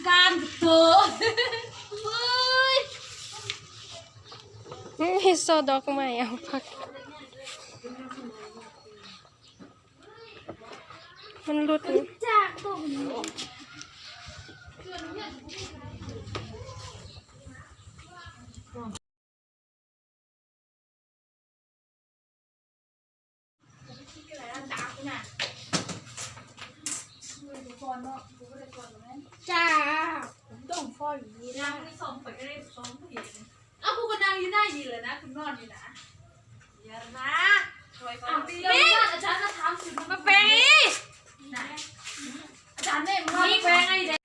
ການໂຕ ເຮີ້ຍ ເຮັດຊໍດອກໄມ້ເອົາຜັກ ມັນຫຼຸດນີ້ ຈາກຕົງນີ້ ຈ້າ ຕ້ອງຟ້ອນຢູ່ນີ້ນະ ເອົ້າ ກູກໍນັ່ງຢູ່ໃນນີ້ແຫຼະນະ ກູນອນຢູ່ນະ ຢ່ານະ ອາຈານມາຖາມ ມາແປງອີກ ອາຈານນີ້ ມາແປງອີກເດ